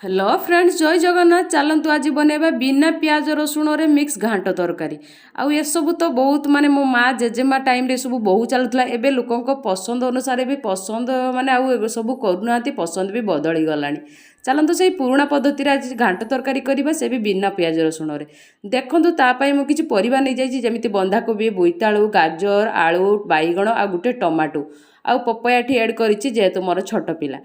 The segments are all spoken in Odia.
ହ୍ୟାଲୋ ଫ୍ରେଣ୍ଡସ୍, ଜୟ ଜଗନ୍ନାଥ। ଚାଲନ୍ତୁ, ଆଜି ବନେଇବା ବିନା ପିଆଜ ରସୁଣରେ ମିକ୍ସ ଘାଣ୍ଟ ତରକାରୀ। ଆଉ ଏସବୁ ତ ବହୁତ ମାନେ ମୋ ମା ଜେଜେମା ଟାଇମ୍ରେ ଏସବୁ ବହୁତ ଚାଲୁଥିଲା। ଏବେ ଲୋକଙ୍କ ପସନ୍ଦ ଅନୁସାରେ ବି ପସନ୍ଦ ମାନେ ଆଉ ଏସବୁ କରୁନାହାନ୍ତି, ପସନ୍ଦ ବି ବଦଳି ଗଲାଣି। ଚାଲନ୍ତୁ, ସେଇ ପୁରୁଣା ପଦ୍ଧତିରେ ଆଜି ଘାଣ୍ଟ ତରକାରୀ କରିବା, ସେ ବି ବିନା ପିଆଜ ରସୁଣରେ। ଦେଖନ୍ତୁ, ତା ପାଇଁ ମୁଁ କିଛି ପରିବା ନେଇଯାଇଛି, ଯେମିତି ବନ୍ଧାକୋବି, ବୋଇତାଳୁ, ଗାଜର, ଆଳୁ, ବାଇଗଣ ଆଉ ଗୋଟେ ଟମାଟୋ ଆଉ ପପୟାଠି ଆଡ଼୍ କରିଛି, ଯେହେତୁ ମୋର ଛୋଟ ପିଲା।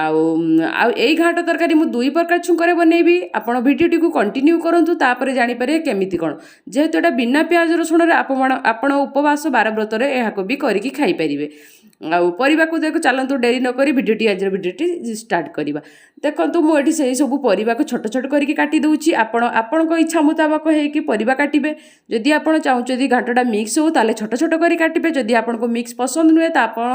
ଆଉ ଏଇ ଘାଣ୍ଟ ତରକାରୀ ମୁଁ ଦୁଇ ପ୍ରକାର ଛୁଙ୍କରେ ବନେଇବି। ଆପଣ ଭିଡ଼ିଓଟିକୁ କଣ୍ଟିନ୍ୟୁ କରନ୍ତୁ, ତାପରେ ଜାଣିପାରିବେ କେମିତି କ'ଣ। ଯେହେତୁ ଏଇଟା ବିନା ପିଆଜ ରସୁଣରେ, ଆପଣ ଉପବାସ ବାରବ୍ରତରେ ଏହାକୁ ବି କରିକି ଖାଇପାରିବେ। ଆଉ ପରିବାକୁ ଦେଖ, ଚାଲନ୍ତୁ, ଡେରି ନକରି ଆଜିର ଭିଡ଼ିଓଟି ଷ୍ଟାର୍ଟ କରିବା। ଦେଖନ୍ତୁ, ମୁଁ ଏଠି ସେଇ ସବୁ ପରିବାକୁ ଛୋଟ ଛୋଟ କରିକି କାଟି ଦେଉଛି। ଆପଣ ଆପଣଙ୍କ ଇଚ୍ଛା ମୁତାବକ ହେଇକି ପରିବା କାଟିବେ। ଯଦି ଆପଣ ଚାହୁଁଛନ୍ତି ଘାଣ୍ଟଟା ମିକ୍ସ ହେଉ, ତାହେଲେ ଛୋଟ ଛୋଟ କରି କାଟିବେ। ଯଦି ଆପଣଙ୍କୁ ମିକ୍ସ ପସନ୍ଦ ନୁହେଁ, ତ ଆପଣ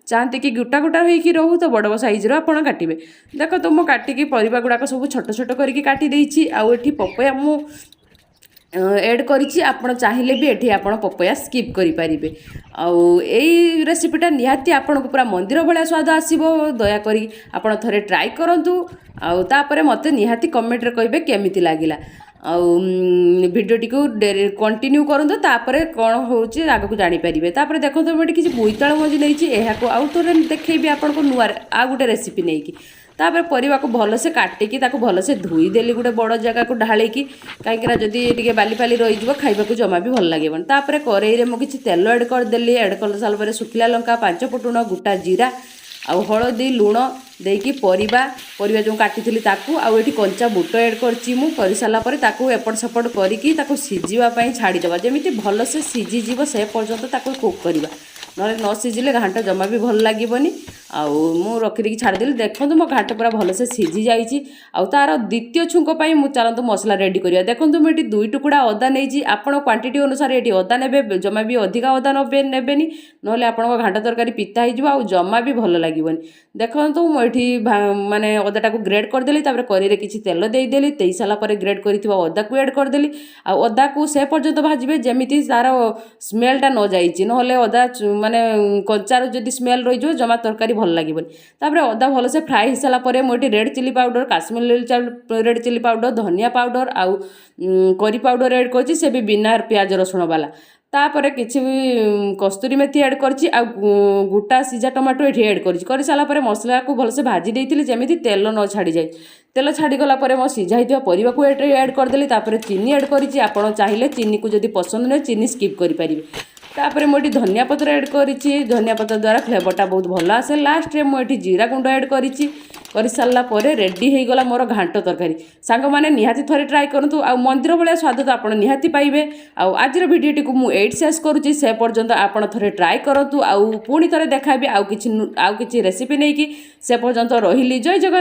ଚାହାନ୍ତି କି ଗୋଟା ଗୋଟା ହେଇକି ରହୁ, ତ ବଡ଼ ସାଇଜ୍ର ଆପଣ କାଟିବେ। ଦେଖନ୍ତୁ, ମୁଁ କାଟିକି ପରିବା ଗୁଡ଼ାକ ସବୁ ଛୋଟ ଛୋଟ କରିକି କାଟି ଦେଇଛି। ଆଉ ଏଠି ପପୟା ମୁଁ ଏଡ଼୍ କରିଛି। ଆପଣ ଚାହିଁଲେ ବି ଏଠି ଆପଣ ପପୟା ସ୍କିପ୍ କରିପାରିବେ। ଆଉ ଏଇ ରେସିପିଟା ନିହାତି ଆପଣଙ୍କୁ ପୁରା ମନ୍ଦିର ଭଳିଆ ସ୍ୱାଦ ଆସିବ। ଦୟାକରି ଆପଣ ଥରେ ଟ୍ରାଏ କରନ୍ତୁ ଆଉ ତାପରେ ମୋତେ ନିହାତି କମେଣ୍ଟରେ କହିବେ କେମିତି ଲାଗିଲା। ଆଉ ଭିଡ଼ିଓଟିକୁ ଡେରି କଣ୍ଟିନ୍ୟୁ କରନ୍ତୁ, ତାପରେ କ'ଣ ହେଉଛି ଆଗକୁ ଜାଣିପାରିବେ। ତାପରେ ଦେଖନ୍ତୁ, ମୁଁ ଏଠି କିଛି ବୋଇତାଳୁ ମଞ୍ଜି ନେଇଛି। ଏହାକୁ ଆଉ ଥରେ ଦେଖେଇବି ଆପଣଙ୍କୁ ନୂଆ ଆଉ ଗୋଟେ ରେସିପି ନେଇକି। ତାପରେ ପରିବାକୁ ଭଲସେ କାଟିକି ତାକୁ ଭଲସେ ଧୋଇଦେଲି ଗୋଟେ ବଡ଼ ଜାଗାକୁ ଢାଳିକି, କାହିଁକିନା ଯଦି ଟିକେ ବାଲି ଫାଲି ରହିଯିବ, ଖାଇବାକୁ ଜମା ବି ଭଲ ଲାଗିବନି। ତାପରେ କରେଇରେ ମୁଁ କିଛି ତେଲ ଆଡ଼୍ କରିଦେଲି। ଆଡ଼୍ କରିସାରିଲା ପରେ ଶୁଖିଲା ଲଙ୍କା, ପାଞ୍ଚ ଫୁଟଣ, ଗୋଟା ଜିରା ଆଉ ହଳଦୀ, ଲୁଣ ଦେଇକି ପରିବା ଯେଉଁ କାଟିଥିଲି ତାକୁ, ଆଉ ଏଠି କଞ୍ଚା ବୁଟ ଆଡ଼୍ କରିଛି ମୁଁ। କରିସାରିଲା ପରେ ତାକୁ ଏପଟ ସେପଟ କରିକି ତାକୁ ସିଝିବା ପାଇଁ ଛାଡ଼ିଦେବା। ଯେମିତି ଭଲସେ ସିଝିଯିବ, ସେ ପର୍ଯ୍ୟନ୍ତ ତାକୁ କୁକ୍ କରିବା। ନହେଲେ ନ ସିଝିଲେ ଘାଣ୍ଟ ଜମା ବି ଭଲ ଲାଗିବନି। ଆଉ ମୁଁ ରଖିଦେଇକି ଛାଡ଼ିଦେଲି। ଦେଖନ୍ତୁ, ମୋ ଘାଣ୍ଟ ପୁରା ଭଲସେ ସିଝି ଯାଇଛି। ଆଉ ତା'ର ଦ୍ୱିତୀୟ ଛୁଙ୍କ ପାଇଁ ମୁଁ ଚାଲନ୍ତୁ ମସଲା ରେଡ଼ି କରିବା। ଦେଖନ୍ତୁ, ମୁଁ ଏଠି ଦୁଇ ଟୁକୁଡ଼ା ଅଦା ନେଇଛି। ଆପଣ କ୍ୱାଣ୍ଟିଟି ଅନୁସାରେ ଏଠି ଅଦା ନେବେ। ଜମା ବି ଅଧିକା ଅଦା ନେବେନି, ନହେଲେ ଆପଣଙ୍କ ଘାଣ୍ଟ ତରକାରୀ ପିତା ହେଇଯିବ ଆଉ ଜମା ବି ଭଲ ଲାଗିବନି। ଦେଖନ୍ତୁ, ମୁଁ ଏଠି ମାନେ ଅଦାଟାକୁ ଗ୍ରେଡ଼୍ କରିଦେଲି। ତାପରେ କରେଇରେ କିଛି ତେଲ ଦେଇଦେଲି। ଦେଇ ସାରିଲା ପରେ ଗ୍ରେଡ଼୍ କରିଥିବା ଅଦାକୁ ଆଡ଼୍ କରିଦେଲି। ଆଉ ଅଦାକୁ ସେ ପର୍ଯ୍ୟନ୍ତ ଭାଜିବେ, ଯେମିତି ତା'ର ସ୍ମେଲ୍ଟା ନ ଯାଇଛି। ନହେଲେ ଅଦା ମାନେ କଞ୍ଚାର ଯଦି ସ୍ମେଲ୍ ରହିଯିବ, ଜମା ତରକାରୀ ଭଲ ଲାଗିବନି। ତାପରେ ଅଦା ଭଲସେ ଫ୍ରାଏ ହେଇସାରିଲା ପରେ ମୁଁ ଏଠି red chilli powder, Kashmir red chilli powder, ଧନିଆ ପାଉଡ଼ର ଆଉ କରି ପାଉଡ଼ର ଆଡ଼୍ କରିଛି, ସେ ବି ବିନା ପିଆଜ ରସୁଣ ବାଲା। ତାପରେ କିଛି ବି କସ୍ତୁରୀ ମେଥି ଆଡ଼୍ କରିଛି ଆଉ ଗୋଟା ସିଝା ଟମାଟୋ ଏଠି ଆଡ଼୍ କରିଛି। କରିସାରିଲା ପରେ ମସଲାକୁ ଭଲସେ ଭାଜି ଦେଇଥିଲି, ଯେମିତି ତେଲ ନ ଛାଡ଼ିଯାଏ। ତେଲ ଛାଡ଼ିଗଲା ପରେ ମୋ ସିଝା ହେଇଥିବା ପରିବାକୁ ଏଠି ଆଡ଼୍ କରିଦେଲି। ତାପରେ ଚିନି ଆଡ଼୍ କରିଛି। ଆପଣ ଚାହିଁଲେ ଚିନିକୁ ଯଦି ପସନ୍ଦ ନୁହେଁ, ଚିନି ସ୍କିପ୍ କରିପାରିବେ। ତାପରେ ମୁଁ ଏଠି ଧନିଆ ପତ୍ର ଆଡ଼୍ କରିଛି। ଧନିଆ ପତ୍ର ଦ୍ୱାରା ଫ୍ଲେଭରଟା ବହୁତ ଭଲ ଆସେ। ଲାଷ୍ଟରେ ମୁଁ ଏଠି ଜିରା ଗୁଣ୍ଡ ଆଡ଼୍ କରିଛି। କରିସାରିଲା ପରେ ରେଡ଼ି ହେଇଗଲା ମୋର ଘାଣ୍ଟ ତରକାରୀ। ସାଙ୍ଗମାନେ, ନିହାତି ଥରେ ଟ୍ରାଏ କରନ୍ତୁ ଆଉ ମନ୍ଦିର ଭଳିଆ ସ୍ୱାଦ ତ ଆପଣ ନିହାତି ପାଇବେ। ଆଉ ଆଜିର ଭିଡ଼ିଓଟିକୁ ମୁଁ ଏଇଠି ଶେଷ କରୁଛି। ସେ ପର୍ଯ୍ୟନ୍ତ ଆପଣ ଥରେ ଟ୍ରାଏ କରନ୍ତୁ ଆଉ ପୁଣି ଥରେ ଦେଖାବି ଆଉ କିଛି ରେସିପି ନେଇକି। ସେ ପର୍ଯ୍ୟନ୍ତ ରହିଲି। ଜୟ ଜଗନ୍ନାଥ।